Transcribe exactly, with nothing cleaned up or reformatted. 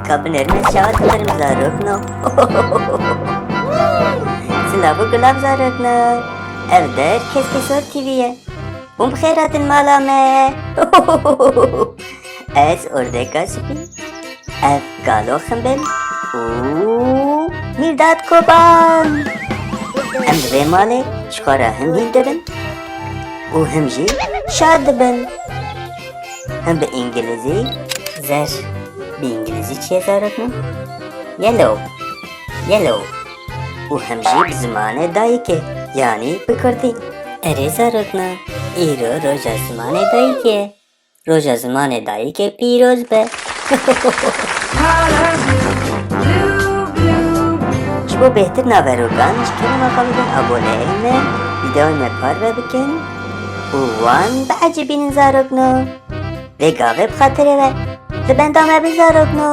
Ka binêrim ez çawa dikirim zarokno. Silav û gulav zarokno. Ev der Keskesor T V ye. Hûn bi xêr hatin mala me. Ez Ordeka Spî. Ev Galo Ximbil û Mîrdad Koban. Em di vê malê ji xwe re him hîn dibin û him jî şad dibin. Him bi îngilîzî zer, bi îngilîzî çi ye zarokno? Yellow. Yellow. Û him jî bi zimanê dayikê, yanî bi kurdî. Erê zarokno, îro roja zimanê dayikê ye. Roja zimanê dayikê pîroz be. Ji bo bêhtir naverokan ji kênê me xebitîn aboneyê me, vîdeoyê me parve bikin û wan biecibînin zarokno. Vê gavê bi xatirê we. Li benda me bin zarokno.